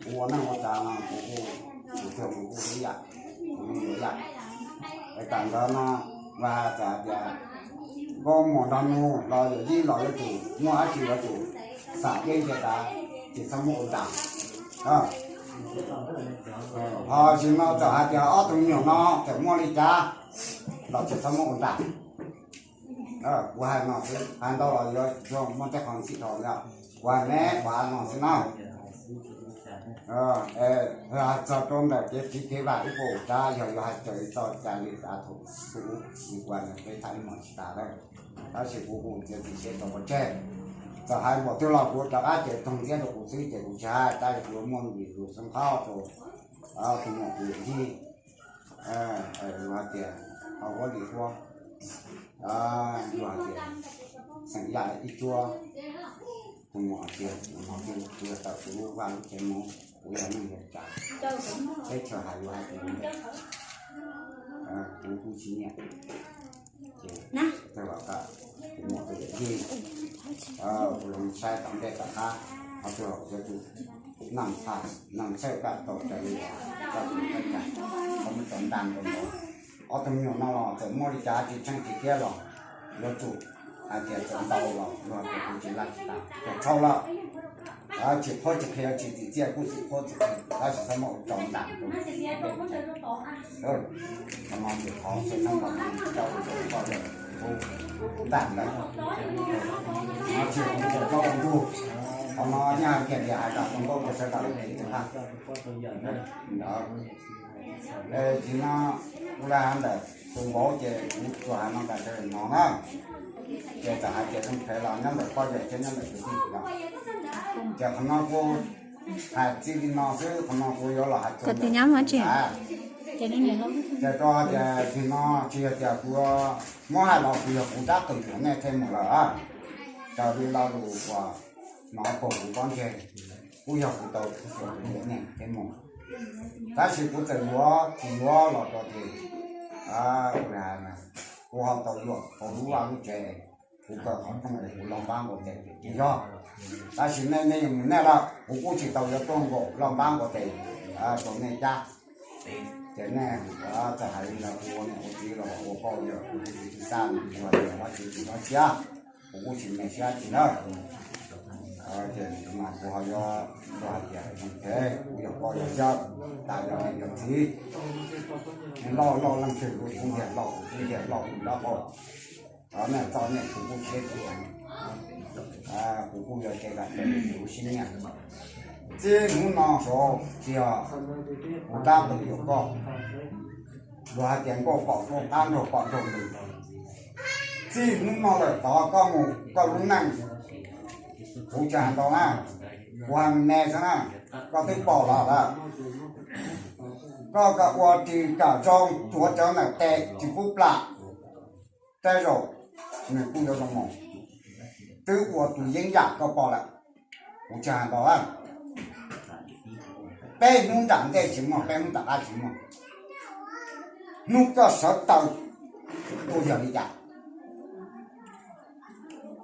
Kuv ua neej ua tsav no kuv kuj, kuv tsuag kuv kuj ib yam, kuv yeej yuav ib yam. Es tam ntawd no, vas hais txawm hais tias nkauj muam nrog nus los yawm yij los yuav tsum muaj dab tsi yuav tsum xam deb ntsia tas, tsis txhob muab ua ntas. Ho tam sim no txawm hais tias ob tug me nyuam no txawm muaj li cas los tsis txhob muab ua ntas. Kuv hais no xwb, hais ntau los yuav muaj tej qhov ntxim dhau ntawd. Kuv hais ne, kuv hais no xwb na. Txog rau ntawm kev tiv kev vam ib puas tsab, yog yuav hais raws li txoj cai li xav thaum xub ub, kuv hais ntawd peb tham ib hmos tsis tas lawm. Tab sis kuv kuj txiav txim siab tso pov tseg. Txawm hais npaum twg los kuv rov qab ces toog ntxiab rau kuv xwb ces kuv tsis hais, tab sis kuv yuav muaj vim lus xeeb qhov rau tus muam kuv yawm yij, luag hais tias Hauv Huab Lis Huab, luag hais tias xeem Yaj Ib Tsuab, tus muam hais tias no kuv yog tawm kuv lub vaj lub tsev mus, kuv yog neeg yog tsav, teb chaws hais luag hais tias kuv kuj tsis nyiam. Ces tag los kom tus muam tus yawm yij ua zoo saib tom ntej tom qab, ho tag los kuv yuav tsum naj tshaj naj tshawj kom tau raws li koj tus koj cai, txhob muab tso ntaj nroo nroo. Ob tug me nyuam no los txawm muaj li cas tsis tsheej tsis thiab los yuav tsum hais tias txawm ntau los luag tias kuv tsis laj tsis tas, txawm txhaum lawm, tsis qhuab tsis qhia, tsis txim txiaj kuj txim qhuab txim qhia, tab sis txhob muab ua tso ntaj nroo. Qhov no ces thov txhua txhua tus coj ua rau koj yawm tus ntaj ntawd. No tsis ua rau koj ua ntug, qhov no yeej hais kiag tias hais kom tau nkauj rau sawv daws ib tug haj. Tsis no kuv lam hais ntawm tus vauv ces kuv tsuas hais no tas sawv daws hnov na. Ces txawm hais tias zoo phem los nyob ntawm poj yawm thiab nyob ntawm tus tij no. Ces qhov no kuv hais txij li no xwb, qhov no kuv yuav los hais txog ntawm, ces rau tias tig no tsis yog tias kuv muab hais los kuv yog kuv rab qws yuav nej thiaj mus lawm. Raws li lo lus uas hnov puag kuv pob ntseg, kuj yog kuv tau xyuas kuv yuav nej thiaj mus. Tab sis kuv txawm yuav tsis yuav los rau tias kuv ho tau yuam tau lub vaj lub tsev, kuv kaw qhov rooj es kuv loj npab nkaus tes ces yog. Tab sis nej, nej yuav mus nej lawm, kuv kuj tsis tau yuav tuaj nkaus loj npab nkaus tes rau nej cab. Ces nej txawm hais li ntawd, kuv ua niam ua txiv los ua poj ua yawm, kuv tsis tsis xav ua li ntawd, tsis tsis txhob siab, kuv kuj tsis me siab tsis na. Ces mas kuv ho yuav luag hais tias, kuv yog poj yog yawm, tas yog niam yog txiv, loj loj leej twg kuv xub ntiag loj, kuv xub ntiag loj kuv nrab qaum. Nej txom nyem kuv kuj siab tsis heev, kuv kuj yuav tsis kam kuv siab nyiam. Txij hnub no saud tsis yog kuv rab qws yuam koj, luag hais tias nkauj pom nkauj, qab nraug pom nraug lwm. Txij hnub no lawm tod koj mus koj lub neej, kuv tsis hais ntau na, kuv hais me xwb na, koj twb pom los lawm. Koj kam ua ris kam zoo tuav rawv ntawm tes tsis pub plam, tej zaum nws kuj yuav zoo mus. Twb ua tus yeeb yam koj pom lawm, kuv tsis hais ntau. Peb hnub nram ntej tsis muaj, peb hnub nram qab tsis muaj. Hnub koj sawv taw tuaj yog li cas?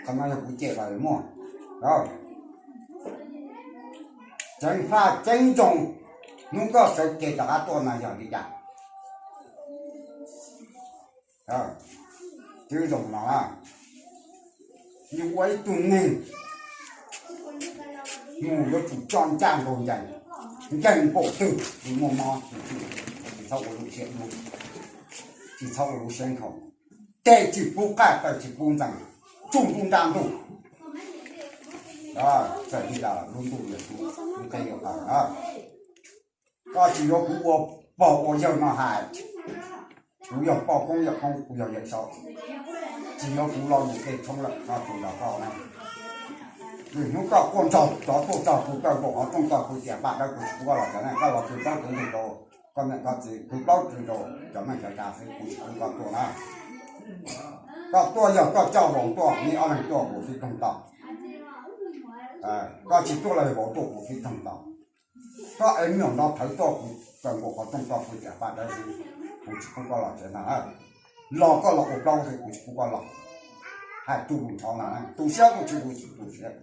Qhov no yog kuv cem los muaj. Ceev faj ceev nroos, hnub koj sawv kev rov qab tuaj no yog li cas? Twb zoo no, yus ua ib tug neeg mus yuav tsum tso ncaj nkaus ncees, ncees npaum twg tsis muaj mob tsis txhob ua lub siab dub, tsis txhob ua lub siab nkhaus. Tes tsis pub qaij, taw tsis pub ntxees, tsuj nruj nrab ntuj. Txawm li cas lub ntuj yog lub qe yuav qawm. Koj tsis yuav kuv ua pog ua yawg no hais, kuv yog poj koob yawm koob, kuv yog yawm saub, tsis yuav kuv lo lus dej tshoob lawm no tsis nrog koj na. Vim hnub koj quaj nraug rov tuaj txog kuv kaw nkaus qhov rooj txog kuv tias paj dawb, kuv tsis pub koj los cov neeg, koj los khwv plaub khwv ntug rau koj niam koj txiv, khwv plaub khwv ntug cov neeg cov tsav xwb, kuv tsis pub koj tuaj na. Koj tuaj yog koj coj vauv tuaj, neb ob leeg tuaj kuv fij toog tos. Koj tsis tuaj los yog vauv tuaj kuv fij toog tos. Koj ev me nyuam nrov thawv tuaj kuv kaw nkaus qhov rooj txog kuv tias paj dawb xwb, kuv tsis pub koj los tsev no. Los koj los ua plaub xwb, kuv tsis pub koj los. Hais tu lus nrov no, tu siab kuj tsis tu, tu siab,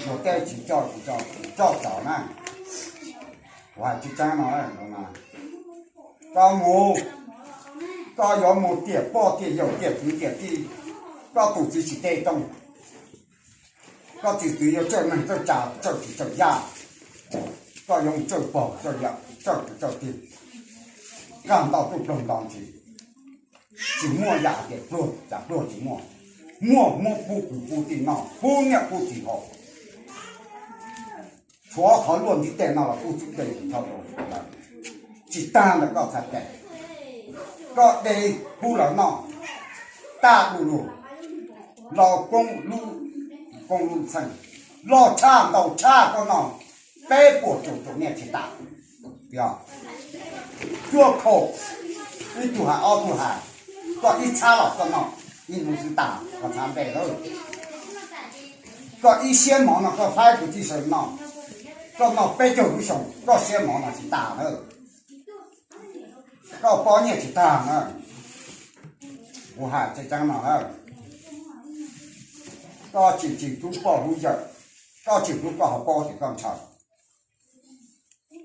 luag tej tsis coj, tsis coj, tsis coj txaus na. Kuv hais tsis tseeb no, koj mus, koj yuav mus tiam poj tiam yawm tiam kwv tiam tij, koj tus txiv tsis tej tooj, koj tus txiv yuav txawj neeg txawj tsa txawj txiv txawj yaj, koj yuav mus txawj pog txawj yawm txawj kwv txawj tij, kaj ntau tuj ploog nto ntsis, tsis muaj yam tias pluag cas pluag tsis muaj, muaj muab pub kwv pub tij noj, pub niam pub txiv haus. Tshuav qhov luaj ntiv tes no los kuj txwv tes tsis tau rau lawm. Tsis tag ntawm koj txhais tes, koj de pub lawv noj tag du lug, los koob lub, koob lub txheej, loj tshaj ntau tshaj koj noj peb puas caum caum niaj tsis tas. Yog cuaj khaum, ib tug hais ob tug hais, koj ib txhab los koj noj ib hnub xwb tas koj txhab nplej lawm. Koj ib siab mov no koj faib kwv tij sawv noj, koj noj peb caug lub xyoo koj siab mov no tsis tas lawm. Koj pob nyiaj tsis tag na. Kuv hais tseeb tseeb no na, koj tsis tsis hlub poj hlub yawm, koj tsis hlub koj hauv paub tias koj ntshaw.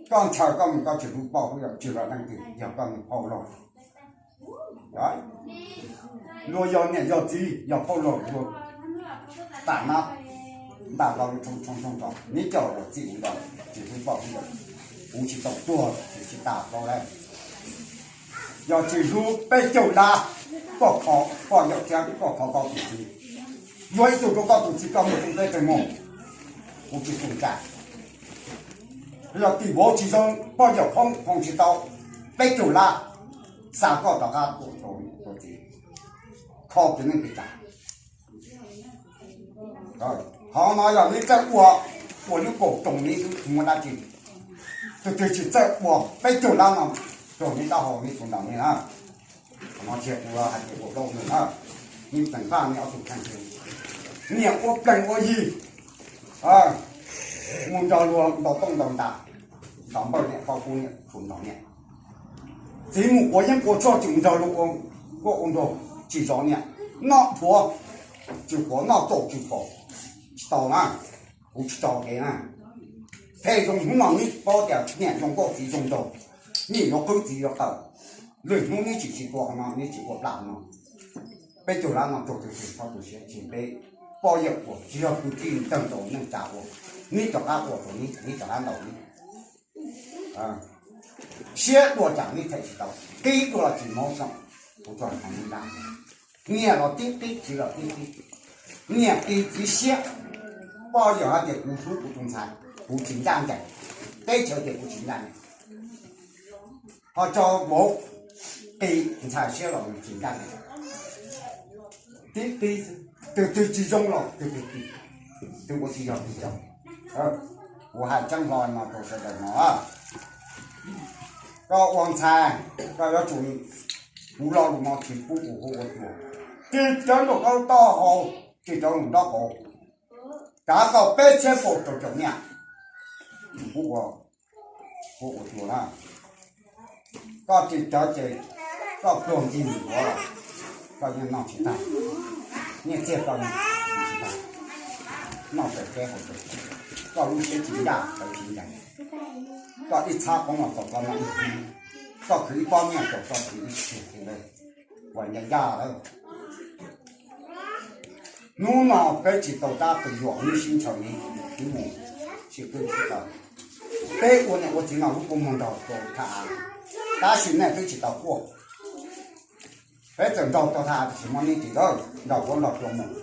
Koj ntshaw koj mus koj tsis hlub poj hlub yawm, tsis los leej twg yog koj mus phauj laug. Luag yog niam yog txiv yog phauj laug luag tam nab ntaj ko lub tshoob tshoob tshoob tso neb coj los txij ub nto, tsis hlub poj hlub yawm, kuv tsis tau tuag tsis tsis tas paub lawm. Yog tsis hlub peb caug lab, koj kho poj yawm thiab koj kho koj tus txiv, yuav ib tug rau koj tus txiv koj muaj tub peb tug muag, kuv tsis xu tsa. Yog tim vauv tsis zoo poj yawm phoob phoo tsis tau, peb caug lab xa koj rov qab tuaj rau tus txiv, kho tus neeg pes tsawg. Qhov no yog neb txawj ua, ua lub kaum roos neb xwb tsis muaj dab tsi. Tus twg tsis txawj ua peb caug lab no raug neb taub hau neb txhua ntaus neb na. Qhov no tsis yog kuv hais tias ua plaub nws na, neb tseem npaj neb ob tug kheej, niam ua plees ua yi, mus nrog luag ntaus tooj ntaus ntas, ntaus npawj niam, pab kub niam, txhua ntaus niam. Txiv mus quav yeeb quav tshuaj tsis mus nrog luag ua nkuaj ua nraug, tsis zov niam, noj dhuav tsis quav, noj txaus tsis pom, tsis tau na. Kuv tsis tso kev na. Phem zoo hnub no neb paub tias niam zoo nkauj txiv zoo nraug, neb yuav qwb txiv yuav qawm. Lwm hnub neb tsis tsis tua qhov no, neb tsis ua plam qhov no. Peb caug lab no raug tus twg txhob tu siab, tsis peb poj yawm ua, tsis yog kwv tij ntawg ntaus neej tsa ua, neb rov qab ua rau neb, neb rov qab ntaus neb. Siab dua tsam neb them tsis tau, qib dua los tsis mob xoo. Kuv tsuas hais li ntawd, niam los tib qib txiv los tib qib, niam qis txiv siab. Poj yawm hais tias kuv hlub kuv tus ntxhais, kuv tsis ncaj ncees, teb chaws tias kuv tsis ncaj ncees, ho tso vauv qis ntxhais siab los tsis ncaj ncees. Tib qib, tus twg tsis zoo los tus twg qis, tus ua tsis yog tus yog. Kuv hais tseeb hlo no rau sawv daws no, koj ua ntxhais, koj yuav tsum, kuv lo lus no tsis pub kuv hu ua tuag, tsis cov nraum qaum taub hau, tsis cov nraum nraub qaum, kav koj peb txhiab kaum rau caum niaj, tsis pub ua, hu ua tuag na. Koj tsis cov ces koj pluag ncig mus yuav los koj yeej noj tsis tag, nyiaj txiag koj yeej tsis tag, noj tawm teb haus tawm, koj lub siab tsis ncaj tawv tsis ncees, koj ib txhab qoob los txaus koj noj ib hnub, koj khwv ib pob nyiaj txaus koj khwv ib txhis xwb lawm, uas ncaj ncaj lawm. Hnub no peb tsis tau tab pes yuam neb sib ntshaw neb mus sib qwb sib tawv. Peb ua niam ua txiv no lub kua muag nraug rau thaj av, tab sis nej twb tsis tau quaj. Peb txawm nraug rau thaj av tiam sis muab neb ris lawm, nraug huab nraug cua mus.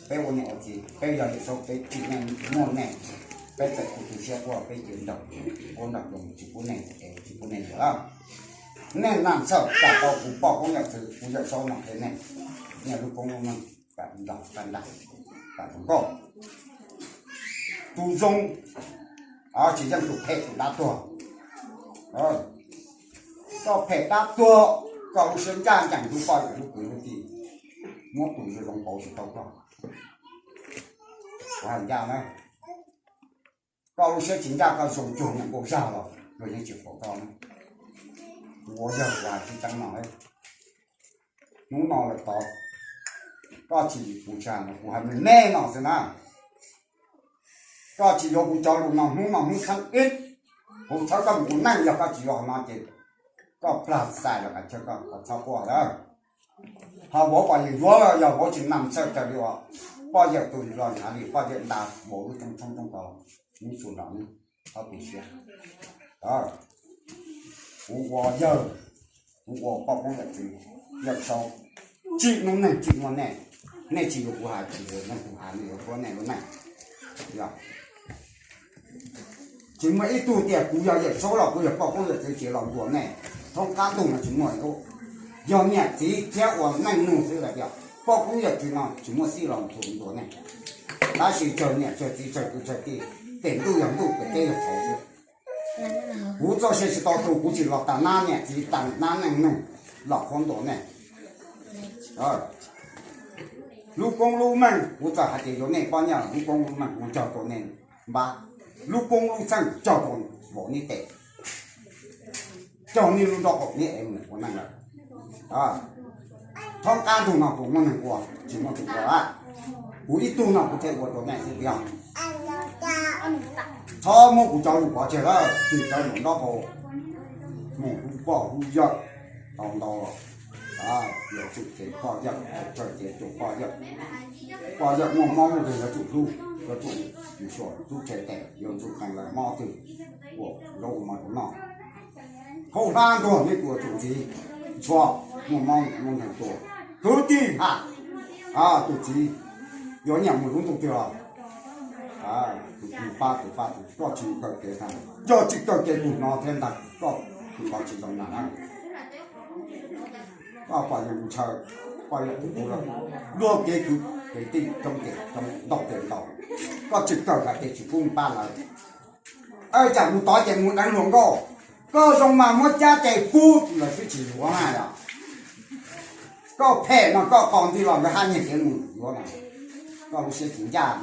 Peb ua niam ua txiv, peb yog Yawm Saub, peb tsim nej muaj nej, peb txawm kuv tu siab quaj peb cia nraug huab nraug cua mus tsis pub nej, tsis pub nej yuav lawm. Nej naj txhawj kam tau kuv poj koob yawm txwv, kuv Yawm Saub no qhia nej, nej lub koob lub meej kam nrog kam nram, kam tus nkauj. Tus zoo tsis yeej tus phem tus dab tuag. Koj phem dab tuag, koj lub siab ncaj ncees hlub poj yawm hlub kwv hlub tij, muab tus zoo zoo pauv tsis tau koj. Kuv hais ncaj na, koj lub siab tsis ncaj koj zoo cuag niam nkauj zag los luag yeej tsis pom koj na. Kuv ua yawg kuv hais tseeb tseeb no, hnub no lawm tod, Koj tsis, kuv tsis hais no, kuv hais me me no xwb na. Koj tsis yuav kuv cov lus no, hnub no hnub thib ib, kuv txhawb koj mus ua neej, yog koj tsis yuav qhov no ces koj plag xais los kav tsij koj txhob quaj lawm. Ho vauv pom yeej yuav, yog vauv tsis nam txhawj raws li uas poj yawm tus los nrhav li, poj yawm nta vauv lub rooj tshoob rooj kos, neb tsuas nrog neb txhob tu siab. Kuv ua yawg, kuv ua poj koob yawm txiv, yawm saub, tsim noob neej tsim muaj nej. Nej tsis yuav kuv hais, tsis yuav nej, kuv hais nej yuav tuab nej lub neej. Tsis muaj ib tug tias kuv yog yawm saub los kuv yog poj koob yawm txiv ces los ntuas nej. Thoob qab ntuj no tsis muaj, yog niam txiv thiab ua neej nug xwb lawm tias poj koob yawm txiv no tsis muaj xij los ntuas nej. Tab sis tsawg niam tsawg txiv tsawg kwv tsawg tij, pem ntuj yog ntuj, pem teb yog teb xwb. Kuv txoj sia tsis tau tu, kuv tsis los tas nab niam txiv tas nab neej nug los qhuab ntuas nej. Lub koob lub meej kuv txawm hais tias yuav nej poj niam, lub koob lub meej kuv cog rau nej npab, lub koob lub txheej cog rau vauv nej tes, cog nej lub nraub qaum nej es mus ua neej lawm. Thoob qab ntuj no kuv muaj neeg ua, tsis muaj tus ua lawm. Kuv ib tug no kuv thiaj ua rau nej xwb tiag. Txhob muab kuv cov lus pov tseg lawm, tsis tau mus nraub qaum, mus hlub poj hlub yawm tau ntau los. Yuav tsum cev poj yawm, tsawg ces tsum poj yawm. Poj yawm muaj mob muaj nkeeg yuav tsum hlub, yuav tsum mus xyuas hlub tsev tes, yuav tsum qee lawv mob twg ua zaub ua mov rau noj. Khaub hlab ntuag nej ua tus txiv ntxhua, muaj mob muaj nkeeg tua. Kwv tij ha, tus txiv yuav nyiam mus lub ntuj twg los tus pab tus pab tus, koj tsis kawm kev ntag, yog tsis kawm kev tus no thiab ntag koj tus no tsis zoo na. Koj pom yus ntshaw, poj yawm tus tub luag kev kwv kev tij coob ces coob, ntau ces ntau, koj tsis kawm hais tias tsis pub mus pab lawv. Tsam mus tod ces mus deev hluas nkauj, koj zoo mas muab cab tes pub lawv twb tsis yuav na yom. Koj phem no koj qos nti los nkawd haj nyiag kev mus yuav no, koj lub siab tsis ncaj.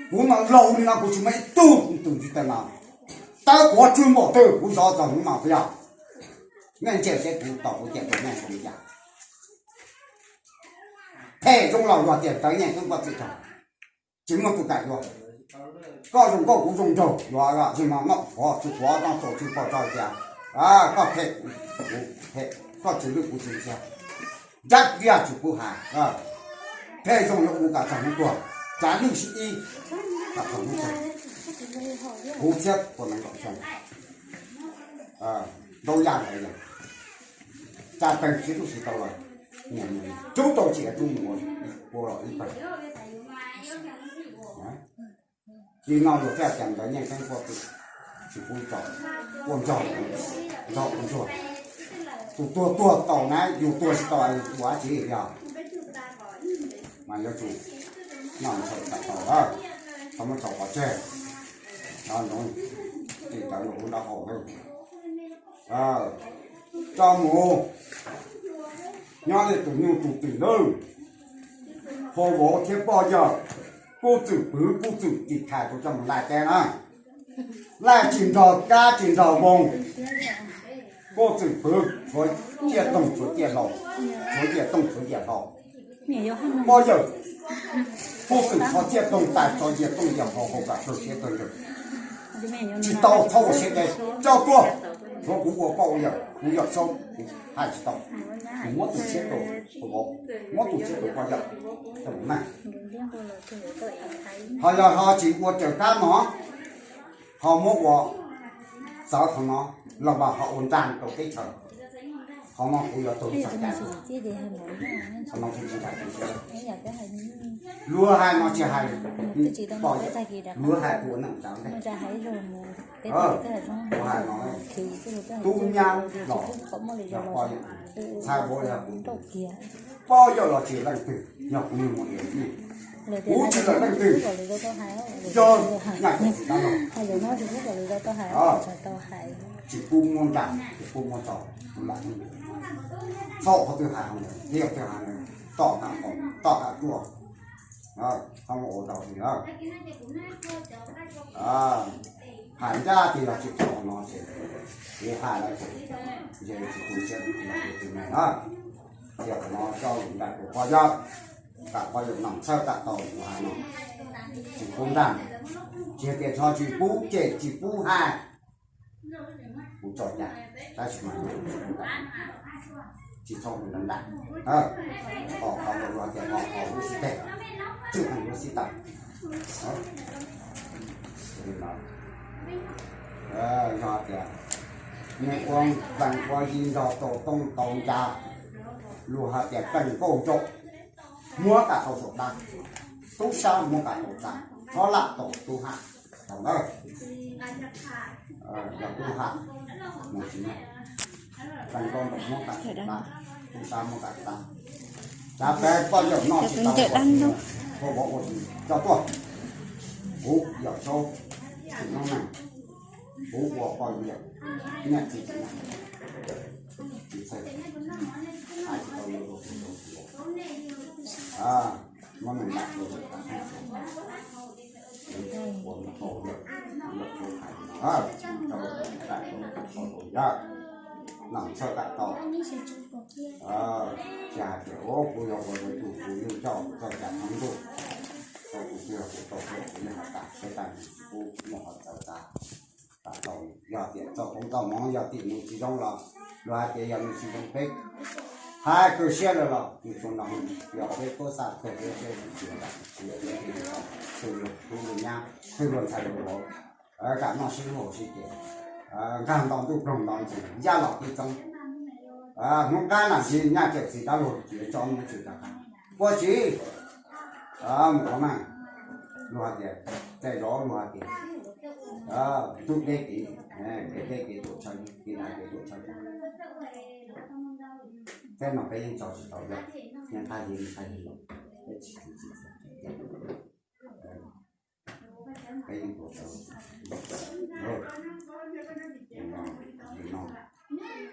Kuv no laus li no kuv tsis muaj ib tug tus ntiv tes no, tawb quav tswb npaum twg kuv zov txog hnub no xwb yog. Nej ntsia seb kuv tau kuv cem rau nej zoo li cas. Phem zoo los luag tias tawv nyeej xwb koj txwm tso, tsis muaj tus kam yuav. Koj zoo nkauj kuv zoo nraug yuav, tsis mas noj qhuav tsis qhuav noj tau tsis pom tso tias koj phem, kuv phem, koj tsis lwj kuv tsis ntxhiab. Dab liaj tsis pub hais, phem zoo yuav kuv kam txog hnub tuag, tsav lwj sib ib, kam txog hnub tuag. Kuv thiab puas nees nkaum xyoo, ntaub yaj ntawd yog tsa teeg sib tub sib tau lawm, rub tau tsis rub mus ua los ib pawg. Li no luag thiaj tias ntawd nyeej teeb quaj twm, tsis pub tso, quaj nrog, nrog ua ntsuag. Tus tuag tuag tau na, yus tuag tsis tau ua dab tsi li os. Mas yuav tsum noj ntxhais tau, txhob muab tso pov tseg. Tsis tawv los ua nraub qaum lawm. Tso mus, nyob li tus nyuj tus twm lawm. Qhua vauv thiab poj yawg, kub txwm pwv kub txwm tiv thaiv rau coj mus laij teb na. Laij tsis nrog kab tsis nrog npoo, kub txwm pwv tshuav ciaj toog tshuav ciaj hlau, tshuav ciaj toog tshuav ciaj hlau. Poj yawg, kub txwm txhob ciaj toog tais txhob ciaj toog yam hau hau kam kawg siab kawg ntsws. Tsis tau txhob ua siab ntev, coj tuaj. Tsuav kuv ua poj ua yawm, kuv yawm saub kuv hais tsis tau. Kuv muab tus siab rau kuv vauv, muab tus siab rau poj yawm, rau kuv neej. Ho yog ho tsis ua raws kab no, ho muab ua txawv qhov no, los mas ho ua nrag rau teb chaws. Qhov no kuv yuav tau txais cai, qhov no kuv tsis hais, luag hais no tsis hais, luag hais kuv ua neej tsav ntej. Kuv hais no, tub nyab los yog poj yawm, ntxhais vauv yog kuv, poj yawm los tsis leej twg, yog kuv niag muam yawm yij, kuv tsis leej twg, yog nyaj txiv tab los tsis pub muab nrag, tsis pub muab tso, kuv lam txhob qhov twg hais, thiab qhov twg hais, tom qab, tom qab tuaj, txhob muab ua tau li na. Hais ncaj ces yog tsis tau no ces, hais lawm ces, ntshe tsis tu siab los ua tus neeg na. Tias qhov no coj lus nram tus pog yawg, nram pog yawg Nom Txhawj kam tau kuv hais no, tsis pub ntaj, tsis tias tso tsis pub cem tsis pub hais, kuv tso cai, tab sis mas tsis txhob mus nram ntaj, qhov qhov luag tias qhov qhov lub xib teg, tsis qhov lub xib teg. Yog tias nej ua plees ua yi nrog tau tooj tau ncas, luag hais tias plees nkauj nraug muab kam tau saum tab, tub sab muab kam tau tab, txhob lam tau tub haj tau ntawd. Yog tub haj mus tsis noj, plees nkauj nraug muab kam tau tab, tub sab muab kam tab. Cav peb poj yawm noj tsis tau, ua vov ua tsis tso tuaj. Kuv Yawm Saub, tsim noob neej, kuv ua poj yawm, niam txiv tsis noj, tsis txhawj, hais tsis tau yuav ua tsis tau ua. Muab neeg nram ua tau yawm, ua tau yawm, ua tau hais, tau nram ua tau yawm, Nom Txhawj kam tau. Tsis hais tias ua kuv yog ua tus kuv yeej coj kuv txoj cai thoob ntuj, tau kuv twg kuv tau kuv yeej hais tas seb tas kuv muaj qhov txawv tas. Yog tias txoj koob txoj hmoov yog tim nws tsis zoo los luag hais tias yog nws tsis zoo peb hais kawg siab lawm los nws tsuas no yog peb tuab xaj kawg peb siab tsis tsis tsis tub luag nyab twg luag ntxhais luag vauv kam noj sib haum sib ces nkag nto ntuj ploog nto ntsis yaj los tib txoob. Hnub qab nam tsis nyaj cawm txiv dab laug tsis tso mus tsis rov qab ua tsis mus ua meej. Luag hais tias, tej zaum luag hais tias ntuj deb kev, kev deb kev tuam tshawb, kev deb kev tuam tshawb. Peb no peb yeej tso tsis tau yog, yeej qab yeej qab yeej los, peb tsis tsis tsis peb yeej tuam tshawb.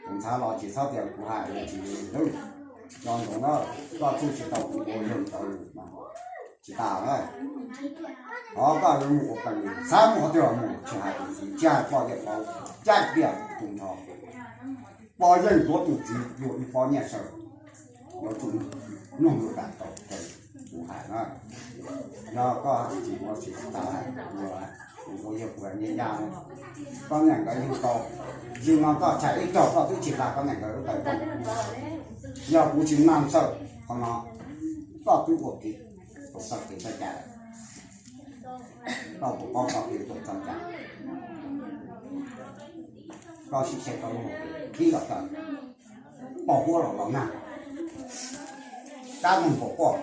Kuv ntxhab los tsis txhob tias kuv hais tsis lwj, nco ntsoov na, koj txuj tsis tau kuv ua yawg tau lus no tsis tas na. Thov koj yuav mus ua plees, xav mus qhov twg los mus, tsis hais tus txiv, tsis hais poj yawm paub, caij tiam tus nrho, pog yeej tuav tus txiv yuav ib pob nyiaj sawv, yuav tsum mloog lus kam tau kuv hais na. Yog koj tsis ua tsis tas, ua yawg kuv niam yaj, koj niam nkawd yug tau, yug no koj tshais ib zaug koj twb tsis hla koj niam nkawd lub tawv rooj. Yog kuv tsis Nom Txhawj qhov no, koj twb ua kev txoj kev txoj cai lawm. Koj puas paub koj kev txoj cai? Koj sim saib koj lub hauv kev, ib los koj pos huab los los nag, kab noog pos quaj.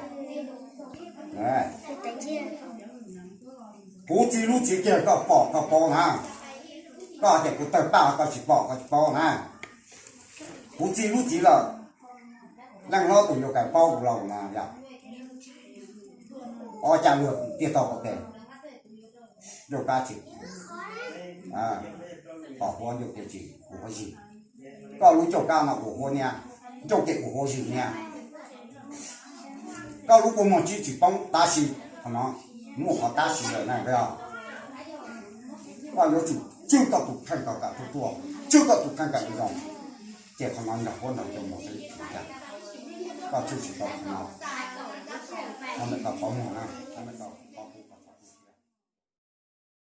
Kuv txiv lub txiv kiag koj pom koj paub na, koj hais tias kuv tawg paj koj tsis pom koj tsis paub na. Kuv txiv lub txiv lawm, leej hlob tus yuav kawm paub kuv los na yog ob caj luag tiag tog pov tes, ncauj kab tsis, pos huab ncauj tes tsis ua huab zig. Koj lub ncauj kab no ua huab niab, ncauj tes ua huab zig niab. Koj lub kua muag tsib tsis poob tab sis qhov no muaj qhov tab sis lawm na. Koj yuav tsum tswj koj tus kheej kom tuaj tuaj, tswj koj tus kheej kom zoo, ces qhov no nrog huab nrog cov mus xwb. Koj tswj tsis tau qhov no, qhov ntawm koj qhov muag na.